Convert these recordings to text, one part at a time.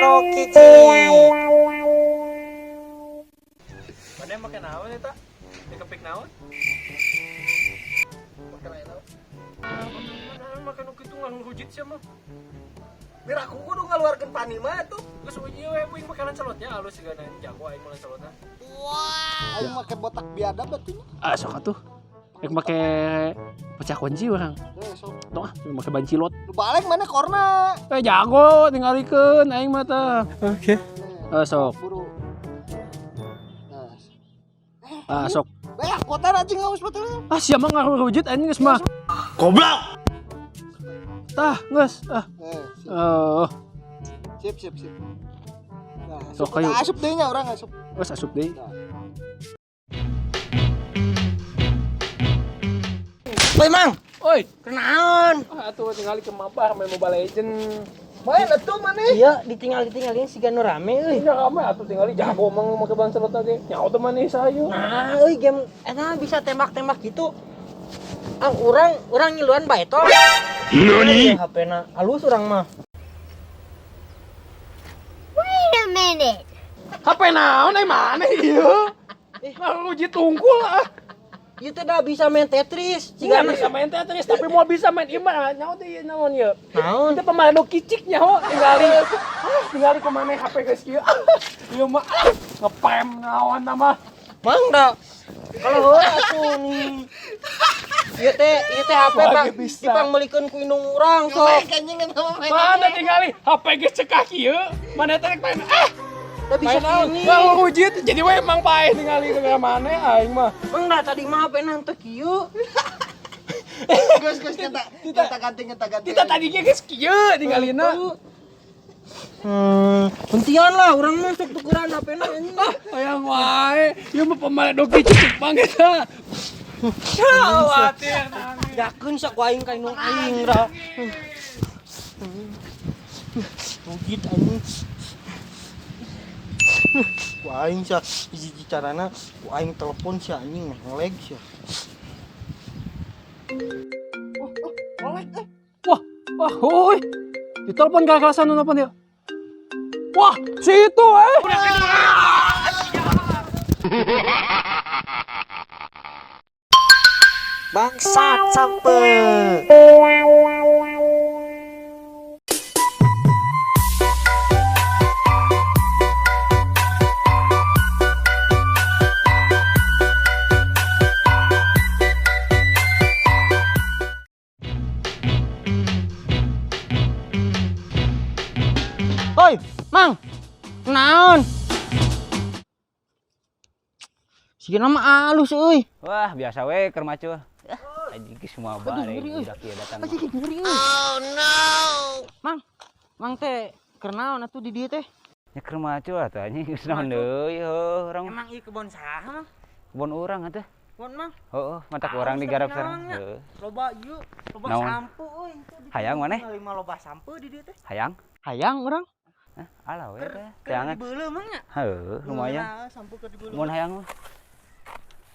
Pamaredo Kicik. Mana make naon eta? Dikepik naon? Make naon? Mana make nu kitu ngarujit sia mah. Biar aku kudu ngaluarkeun pani mah atuh. Geus ieu we puing make lancelotnya alus sigana jago aing mah lancelotna. Wow. Aing make botak biadab atuh nya. Ah sok atuh. Rek make pecah kunci urang. Sok. Tong ah make bancilot. Nu balik mana korna? Eh jago tingalikeun aing mah tah. Oke. Eh sok. Buru. Nah. Ah sok. Banyak kota anjing haus betul. Ah sia mah ngarujit anjing geus mah. Goblok. Tah geus ah. Eh, sip. Sip, sip, sip. Nah, Sok kayu. Asup deui nya urang asup. Geus asup deui. Nah. Woi Mang, Oi, kenaon? ah atuh tingali ke mabar main Mobile Legend. Main atuh maneh. Iya, ditinggal-ditinggalin siga nu rame euy. Ini rame atuh tingali jago mang make lancelot ge. Nyaho teh maneh sayu. Nah, euy game eta bisa tembak-tembak gitu. Ah, urang ngiluan bae toh. Nani? HP-na halus urang mah. Wait a minute. HP naon ai maneh ieu? Ngarujit tungkul ah. Ieu teh dah bisa main Tetris, Ciga ciga bisa main Tetris tapi mau bisa main iman nyaho teh ieu naon ieu. Naon? Itu pemain kicik nyaho tingali. Ah, tingali ku maneh HP geus kieu. Ieu mah ah, ngepem naon mah. Mang da. Kalau heula atuh nih. Ieu teh HP Lagi Pak bisa. dipangmeulikeun ku indung urang sok. Mana tingali HP geus cekah kieu. Maneh teh main ah. Da bisa Main naon? kini. Ngarujit jadi we emang paeh tingali ke maneh aing mah. Mang da tadi mah HP-na teu kieu. Geus geus nyata ganti nyata ganti. Kita tadi ge geus kieu tingalina. Hentian lah urang mah sok tukeran HP-na anjing. Ah, hayang wae. Ieu mah pamaredo kicik bang eta. Khawatir nangis. Yakeun sok aing ka indung aing ra. Bugit anjing. Ku aing sia hiji carana ku aing telepon sia anjing meh ngeleg sia. Ngeleg eh. Wah, wah, hoi. Ditelepon kakak kelasan nelpon dia. Wah, si itu eh. Bangsat sampe. Oi, Mang. Naon? Sigana mah alus euy. Wah, biasa we keur macul. Anjing geus semua bare budak ieu datang. Anjing ngeri euy. Oh no. Mang, Mang teh keur naon atuh di dieu teh? Nya keur macul atuh anjing geus naon deui heuh urang. Emang ieu kebon saha, Mang? Kebon urang atuh. Kebon Mang. Heeh, matak urang digarap sareng. Heeh. Loba ieu, loba sampo euy. Hayang maneh? Lima loba sampo di dieu teh. Hayang? Hayang urang. Hah, alah we teh. Jangan dibeuleuh Mang nya. Heuh, lumayan. Sampo keur dibeuleuh. Mun hayang mah.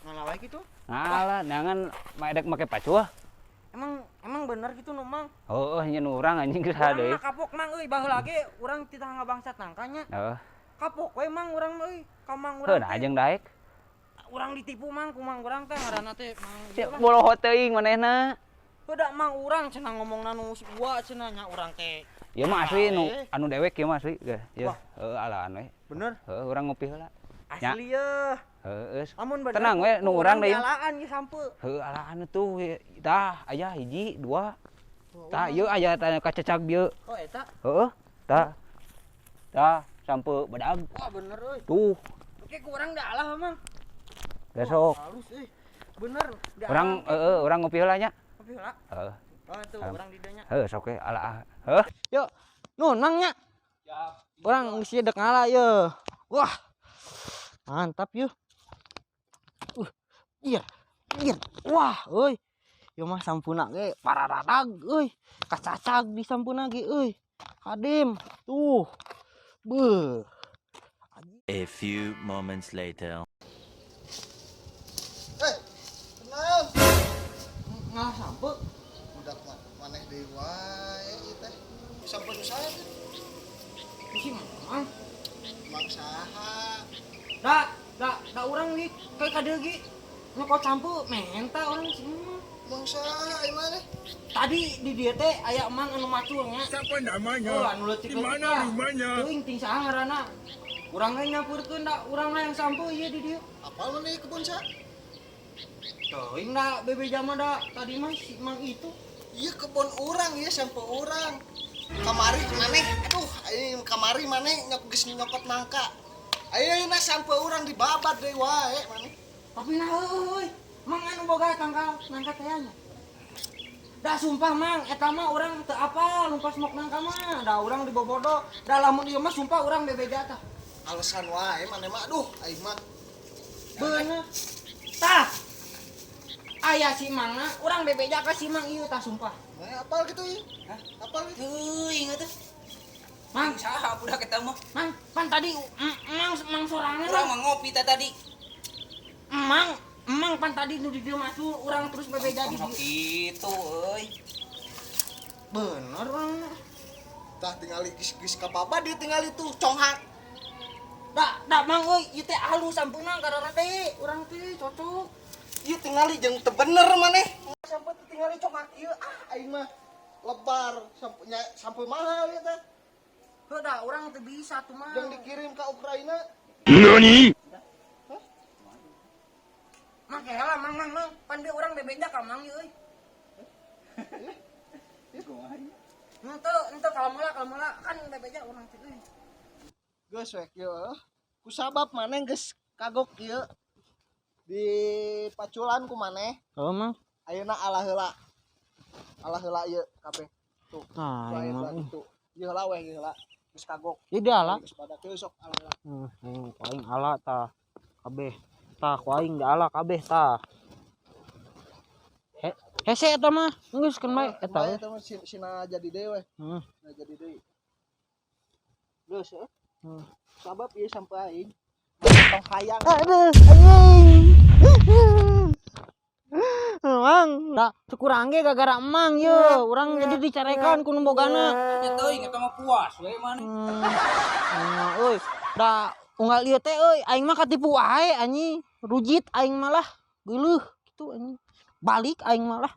Ngalah wae kitu. Ngalah, neangan maedek make pacul. Emang bener gitu nu Mang. Heeh, nyen urang anjing geus deui. Urang mah kapok Mang euy, baheula ge urang titah ngabangsat nangkanya. Heeh. Kapok we Mang urang mah euy, ka Mang urang. Heuh, nah jeung daek. Urang ditipu Mang, ku Mang urang teh ngaranna teh Mang. Boloho teuing manehna. Heuh da Mang urang cenah ngomongna nu si gua cenah nya urang teh. Ieu mah asli nu anu dewek ieu mah asli. Ieu heuh alaan we. Bener. Heuh, urang ngopi heula. Asli ye. Heuh, amun bener. Tenang we nu urang deui. Alaan ieu sampe. Heuh, alaan tuh tah aya hiji, dua. Tah ieu aya tah kacecag bieu. Oh eta. Heuh, tah. Tah sampe badag. Wah bener euy. Tuh. Oke ku urang da alah Mang. Besok. Halus euy. Bener. Urang heeh urang ngopi heula nya. Ngopi heula. Heeh. Oh tuh urang di dieu nya. Heuh sok we ala. Heuh. Yuk. Nun Mang nya. Urang geus dek ngala ye. Wah. Mantap yeuh. Iya. Iya. Wah, euy. Ieu mah sampuna ge pararadag euy. Kacacag di sampuna ge euy. Hadim. Tuh. Beuh. A few moments later. Eh, naon? Ngalah sampe. Budak maneh deui wae ieu teh. Sampe susah teh. Bisi ge kayak kadieu ge nyokot sampeu menta urang si emang. Bangsa ai maneh. Tadi di dieu teh aya emang anu macul nya. Siapa namanya? Oh, anu leutik. Di mana rumahnya? Teuing ting saha ngaranna. Urang ge nyampurkeun da urang hayang sampeu ieu di dieu. Apal maneh kebun sa? Teuing da bebeja mah da tadi mah si mang itu. Ieu kebun urang ieu sampeu urang. Kamari maneh, aduh, aing kamari maneh nyok geus nyokot nangka. Ayeuna sampeu urang dibabat deui wae maneh. Tapi nah euy, mang anu boga tangkal nangka teh nya. Da sumpah mang, eta mah urang teu apal nu pas mok nangka mah. Da urang dibobodo, da lamun ieu mah sumpah urang bebeja tah. Alasan wae maneh mah, aduh, aing mah. Bener. Tah. Aya si mangna, urang bebeja ka si mang ieu tah sumpah. Maneh apal kitu ieu? Hah? Apal kitu? Teuing atuh. Mang, Saha budak eta mah? mang, pan tadi mang mang sorangan. Urang mah ngopi tah tadi. Emang, emang pan tadi nu di dieu masuk, urang terus bebeja di Sok dieu. kitu euy. Bener urang. Tah tingali geus kababat dia tingali tuh conghak. Da, da mang euy, ieu teh alus sampeuna kararade, urang teh cocok. Ieu tingali jeung teu bener maneh. Sampai teu tingali conghak ieu, ah aing mah lebar sampai sampai mahal ieu teh. Heuh da urang teu bisa tuh mah. Jeung dikirim ka Ukraina. NANI? Mang kela mang mang mang, pan dia urang bebeja ka mang ieu euy. Henteu, henteu kalau mula kan bebeja urang teh euy. Geus we kieu. Ku sabab maneh geus kagok kieu. Di paculan ku maneh. Heuh mang. Ayeuna ala heula. Ala heula ieu kabeh. Tuh. Nah, Wae emang. kitu. Ieu heula we ieu heula. Geus kagok. Ieu dia ala. Geus badak kieu sok ala heula. Ku aing ala tah kabeh. Tah ku aing ala kabeh tah. Hese eta mah geus keun bae eta. Bae eta mah sina jadi deui we. Sina jadi deui. Geus heuh. Sabab ieu sampai aing. Tong hayang. Aduh, anjing. Mang, da cukurang ge gara-gara emang ye, urang jadi dicarekan ku nu bogana. Nya teuing eta mah puas we maneh. Euy, da unggal ieu teh euy, aing mah katipu wae anjing. Rujit aing malah geuleuh kitu anjing. Balik aing malah.